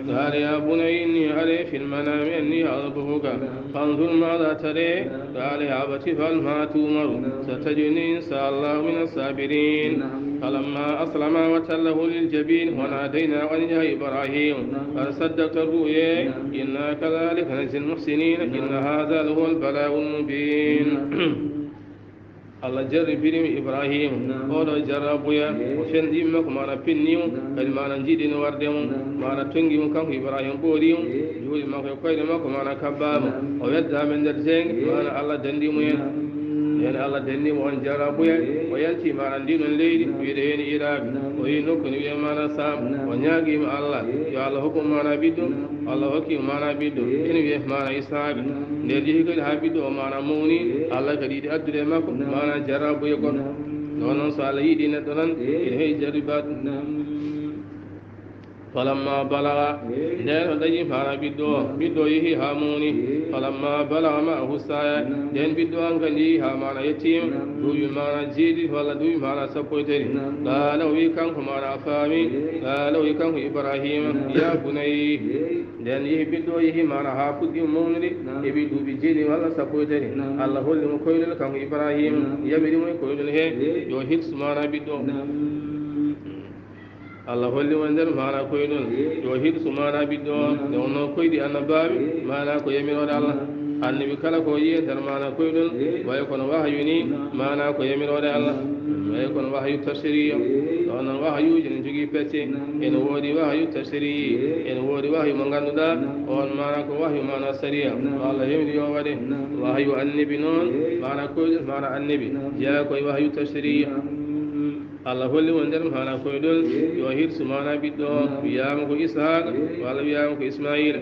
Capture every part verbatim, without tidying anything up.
قال يا بني إني أرى في المنام أني أذبحك فانظر ماذا ترى. قال يا أبت افعل ما تؤمر ستجدني إن شاء الله من الصابرين. فلما أسلما وتله للجبين وناديناه أن يا إبراهيم قد صدقت الرؤيا إنا كذلك نجزي المحسنين إن هذا لهو البلاء المبين. Allah jarribirimo Ibrahima. Oɗo jarrabuya o fenɗimo ko mana penni mo, kadi mana jiɗino warde mo, mana tongi mo kanko Ibrahima, ɓoori mo, juuɗe makko e koyɗe makko mana kabbama. O weddama e nder jeyge, mana Allah dandi mo hen. Nden Allah dandi mo on jarrabuya, o yalti mana ndi ɗon leydi wiɗo hen Iraq. O yi nokku ne wiye mana Sam. O ñaagima Allah yo Allah hokku mana ɓiɗɗo. Allah hokki mana ɓiɗɗo ene wiye mana Isaaqa. Nden yehi kadi ha ɓiɗɗo o mana mawni, Allah kadi yiɗi addude e makko mana jarrabuya goɗɗo. Ɗo noon so Allah yiɗi neɗɗo tan ene heewi jarribaade. Falamma balaga, nden o dañi mana ɓiɗɗo o, ɓiɗɗo o yehi ha mawni. Falamma balaga ma'ahu sa'ya, nden ɓiɗɗo an kadi yehi ha mana yettima duuɓi mana jeeɗiɗi walla duuɓi mana sappo e tati. Qala o wi kanko mana a faami. Qala o wi kanko Ibrahima ya bunayya. Nden yehi ɓiɗɗo o yehi mana ha puɗɗi mawnude, heɓi duuɓi jeeɗiɗi walla sappo e tati. Allah holli mo koyɗol kanko Ibrahima, yamiri mo e koyɗol he yo hirsu mana ɓiɗɗo o. Allah holli mo nder mana koyɗol yo hirsu mana ɓiɗɗo o. Nde wonno koyɗi annabaaɓe mana ko yamiroore Allah. Annabi kala ko yiye nder mana koyɗol waye kono wahayu ni, mana ko yamiroore Allah. Waye kono wahayu tafsiriya. Ɗo noon wahayuji ne jogii pecce. Ene woodi wahayu tafsiriyi, ene woodi wahayu mo ngannduɗaa on mana ko wahayu mana sariya mo Allah hewni yo waɗe. Wahayu annabi noon mana koyɗol mana annabi jeyaa koye wahayu tafsiriya. Allah holli mo nder mana koyɗol yo hirsu mana ɓiɗɗo o, wiyaama ko Isaaqa walla wiyaama ko Ismaila.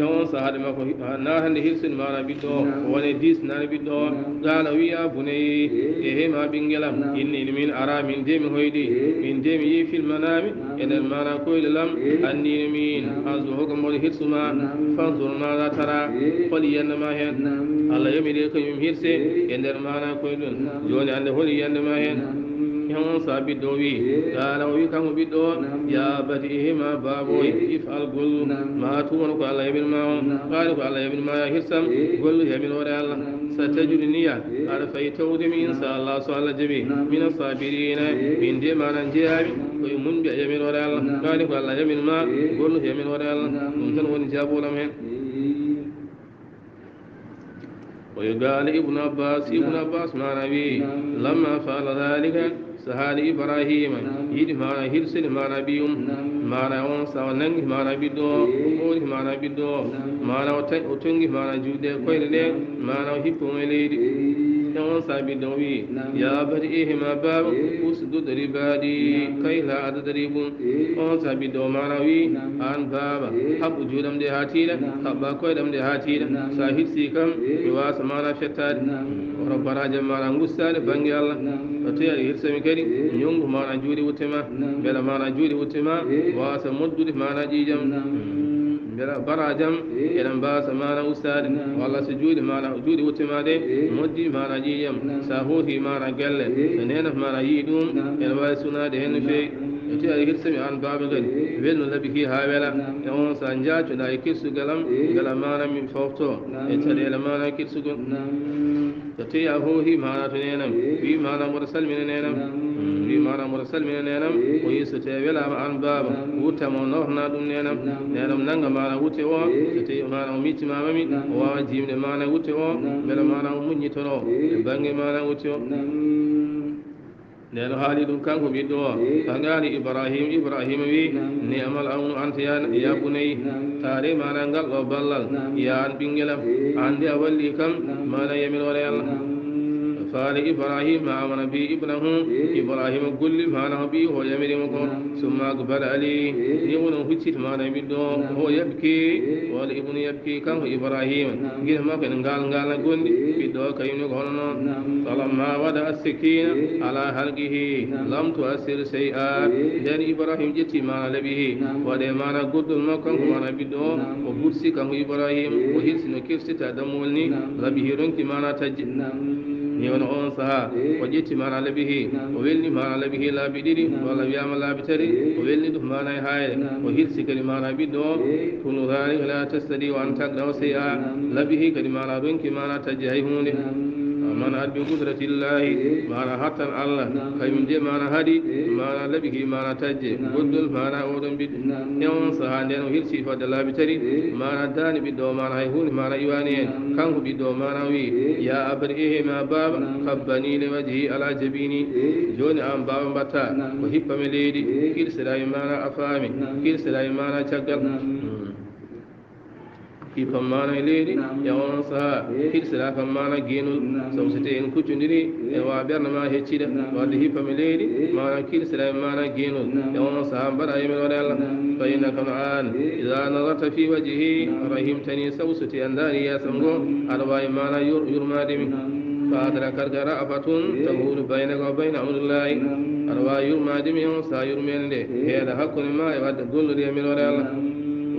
Taw on sahaade makko naatande hirsude mana ɓiɗɗo o, o wone diisnaade ɓiɗɗo o. Qala wiya bunayya, ehe ma ɓingelam, inni min ara, min de mi hoyɗi, min de mi yi fil manami e nder mana koyɗolam, annino min azbahuka mboɗo hirsuma. Fanzur maza tara, holi yiyannde ma hen. Allah yamiri kañum hirse e nder mana koyɗol. Joni ande holi yiyannde ma hen. Hen on sa ɓiɗɗo o wi, qala o wi kanko ɓiɗɗo o, ya abati, ehe ma baaba oy, if'al, gollu ma tu'mar, ko Allah yamir ma on. Qala ko Allah yamir ma ya hirsam, gollu yamiroore Allah. Satajiduni, aɗa fayi tawde mi inchallah so Allah jaɓi, mina sabirina, min de mana jeeyami koye munɓe yamiroore Allah. Qala ko Allah yamir ma, gollu yamiroore Allah. Ɗum tan woni jabolam hen. Oyo gaali ibnu abbas, ibnu abbas mana wi, lamma faala dhalika, so haali ibrahima yiɗi mana hirsude mana ɓiyum, mana on sawa nangi mana ɓiɗɗo o, o ɓoori mana ɓiɗɗo o, mana o tan o tongi mana juuɗe e koyɗe ɗe, mana o hippo mo e leydi. E on sa ɓiɗɗo o wi, ya abati, ehe ma baaba, usdud ribaɗi kay la adada ribum. On sa ɓiɗɗo o mana wi, an baaba, haɓɓu juuɗam ɗe ha tiiɗa, haɓɓa koyɗam ɗe ha tiiɗa. Sa hirsi kam mi wasa mana fettaade. Woro barajam mana gustaade bangge Allah. So tawi aɗa hirsami kadi ñongu mana juuɗe wutte ma, beela mana juuɗe wutte ma wasa moddude mana ƴiƴam. Beela barajam eɗen mbasa mana ustaade. Walla so juuɗe mana juuɗe wutte ma ɗe moddi mana ƴiƴam, sa hooti mana gelle, so nenat mana yii ɗum, ene wawi sunaade hen no feewi. E tawi aɗa hirsami an baaba kadi, welno labiki ha wela. E on sa jaacoɗa e kirsugal am, beela mana mi fofto e caɗele mana kirsugol. So tawi a hooti mana to nenam, wi mana mboɗo salmina nenam. Wi mana mboɗo salmina nenam. O yi so tawi welama an baaba, wuttama o nawtana ɗum nenam. Nenam nanga mana wutte o. So tawi mana o mictimama mi, o wawa jimde mana wutte o, beela mana o muññitono e bangge mana wutte o. Nden o haali ɗum kanko ɓiɗɗo o. Fa qala ibrahim, ibrahima wi, ni'mal awnu anta ya, ya bunay. Taare mana ngal ɗo ballal, ya an ɓingelam, an de a walli kam mana yamiroore Allah. Faale ibrahima amana bi ibnahu, ibrahima golli mana o ɓi o yamirimo ko. Summa aqbala alayhi, ni wono huccit mana ɓiɗɗo o, o yabki, wala ibnu yabki, kanko ibrahima gila makko ene ngal ngala gondi ɓiɗɗo o kayumni ko hono noon. Falamma wada assikina ala halqihi lam tuassir shay'a. Nden ibrahima ƴetti mana laɓihi, waɗe mana goddol makko kanko mana ɓiɗɗo o, o bursi kanko ibrahima, o hirsino kirsita dammuwol ni. Laɓihi ronki mana tajji. Ni woni on saha, o ƴetti maana labihi, o welni maana labihi laabi ɗiɗi, walla wiyaama laabi tati, o welni ɗum maana e haayre, o hirsi kadi maana ɓiɗɗo o. Kullu dhalika la tastati wa an taqdaw shay'a, labihi kadi maana ronki maana tajji hay huunde. Man ad bi qudratillahi, maana hattan Allah, kañum de maana haɗi, maana labihi maana tajje, goddol maana oɗon ɓiɗɗo. E on saha nden o hirsi fodde laabi tati, maana daani ɓiɗɗo o maana hay huunde maana iwaani heen. Kanko ɓiɗɗo o maana o wi'i, ya abati, ehe ma baaba, kabbani li wajhi ala jabini. Jooni an baaba mbatta ko hippa mi leydi, kirsira mi maana a faami, kirsira mi maana caggal. Hippam maana e leydi, e on saha, kirsira kam maana geenol. Sabu so tawii en kuccondiri, e wa ɓernde ma heccida, wadde hippam e leydi, maana kirsira e maana geenol. E on saha mbaɗa yamiroore Allah. Fa innaka an, iza nazarta fi wajhi, rahimtani, sabu so tawii a ndaari yeesam ngo, aɗa waawi maana yur-, yurmaade mi. Fa adrakatka ra'fatun tahulu baynaka wa bayna amrillahi. Aɗa waawi yurmaade mi e on saha yurmeende nde heeda hakkunde ma e wadde gollude yamiroore Allah.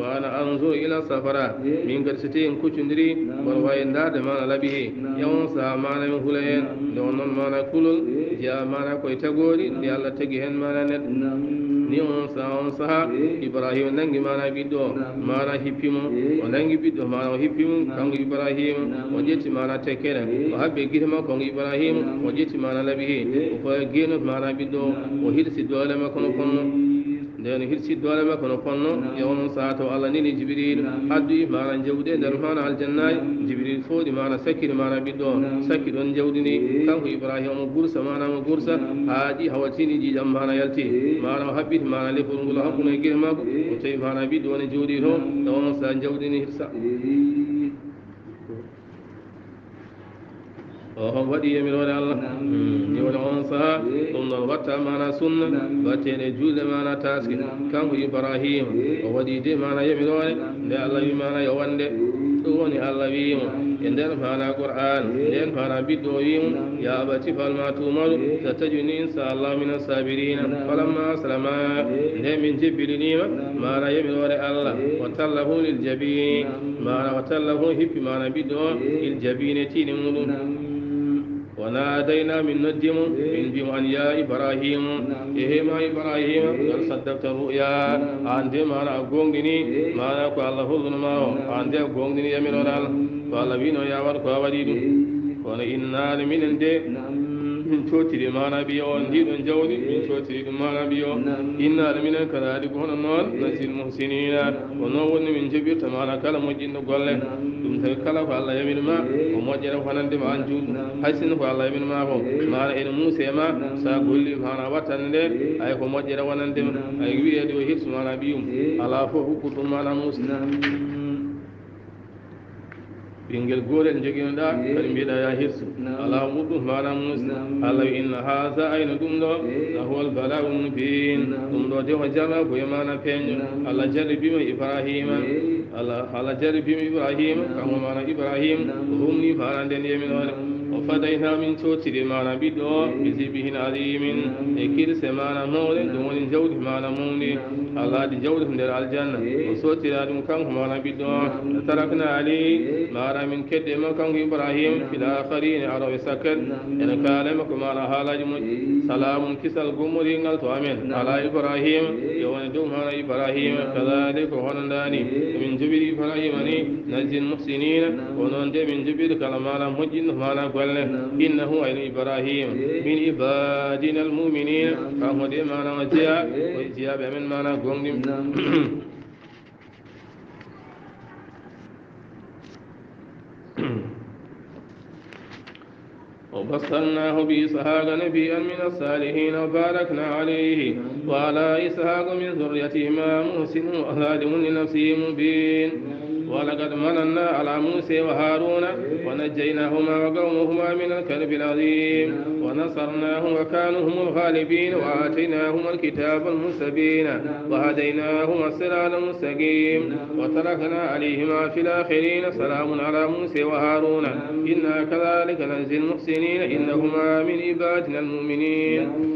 Wa ana anzuru ila safara. Min kadi so tawii en kuccondiri, mboɗo waawi ndaarde maana labihi. E on saha maana mi hula heen. Nde won noon maana kulol, jeyaa maana koye tagoori, nde Allah tagi heen maana neɗɗo. Ni on saha, on saha, Ibrahima nanngi maana ɓiɗɗo o, maana hippi mo. O nanngi ɓiɗɗo, maana o hippi mo, kanko Ibrahima. O ƴetti maana tekkere, o habbi e gite makko, kanko Ibrahima. O ƴetti maana labihi, o fawi geenol maana ɓiɗɗo o, o hirsi doole makko no ponno. Nden hirsi doole makko no ponno, e on saha to Allah neli Jibril, addi maana jawdi e nder maana aljannaaji. Jibril fooɗi maana sakkiri maana ɓiɗɗo o, sakki ɗon jawdi ndi. Kanko Ibrahima omo gursa maana mo gursa, haa ɗi hawtini ƴiiƴam maana yalti. Maana o habbiti maana lefol ngol hakkunde e gite makko, o tawi maana ɓiɗɗo o ne jooɗi to, e on saha jawdi ndi hirsa. Oho, waɗi yamiroore Allah. Hmm, ni woni on saha, ɗum ɗon watta maana sunna, watteende juulde maana taaske. Kanko Ibrahima, o waɗi de maana yamiroore, nde Allah wi maana yo wonde. Ɗum woni Allah wi mo, e nder maana Qur'an, nden maana ɓiɗɗo o wi mo, ya abati fa'al ma tu'maru, satajiduni insha Allah mina sabirina. Falamma aslama, nde min jebbilinima, maana yamiroore Allah, wa tallahu lil jabin. Maana wa tallahu hippi maana ɓiɗɗo o, il jabine tiine muɗum. Wa nadayna min noddi mo, min mbi mo an ya Ibrahima, ehe ma Ibrahima, qad saddaqta ru'ya, an de maana a goongɗini, maana ko Allah holluno ma o, an de a goongɗini yamiroore Allah, ko Allah wino ya waɗ ko a waɗi ɗum. Kono inna minen de, min cottiri maana ɓiyo o, ndi ɗon jawdi, min cottiri ɗum maana ɓiyo o. Inna minen kadhalika hono noon, najzil muhsinina. Ko noon woni min njoɓirta maana kala moƴƴinɗo golle. Ɗum tawi kala ko Allah yamiri ma, ko moƴƴere wonande ma an juulɗo. Hay sinno ko Allah yamiri ma ko, maana ene muusi e ma, so a golli maana wattande nde, ay ko moƴƴere wonande ma. Ay wiyeede o hirsu maana ɓiyum. Alaa fof hukkuɗo ɗum maana muusi. Ɓinngel goorel njogiinoɗaa, kadi mbiɗa ya hirsu. Alaa ɗum maana muusi. Allah wi inna haza ayno ɗum ɗo, la huwal bala'ul mubin. Ɗum ɗo de ko jarrabo e maana peeñɗo. Allah jarribiima Ibrahima. Allah, Allah jarribiima Ibrahima, kanko maana Ibrahima, o humni maana nden yaminoore. O fadayna min cottiri maana ɓiɗɗo o, bi zibhin azimin, e kirse maana mawɗe, ɗum woni jawdi maana mawndi. Allah addi jawdi ko nder aljanna. O sottira ɗum kanko maana ɓiɗɗo o. Tarakna alayhi, maana min kedde ma kanko Ibrahima, fil akhirin, arooɓe sakkat. Ene kaala ma ko maana haalaaji moƴƴi. Salamun kisal gommoringal to amen. Ala Ibrahima, yo wone dow maana Ibrahima. Kadhalika ko hono ndani. Min jubiri Ibrahima ni, najzil muhsinina. Ko noon de min jubiri kala maana moƴƴinɗo maana golle. Innahu ayno Ibrahima. Min ibadina al mu'minina. Kanko de maana o jeya. O jeyaaɓe amen maana gonɗin. وبشرناه بإسحاق نبيا من الصالحين وباركنا عليه وعلى إسحاق من ذريتهما محسن وظالم لنفسه مبين. ولقد مننا على موسى وهارون ونجيناهما وقومهما من الكرب العظيم ونصرناهم وكانوا هم الغالبين وآتيناهما الكتاب المستبين وهديناهما الصراط المستقيم وتركنا عليهما في الآخرين سلام على موسى وهارون إنا كذلك نجزي المحسنين إنهما من عبادنا المؤمنين.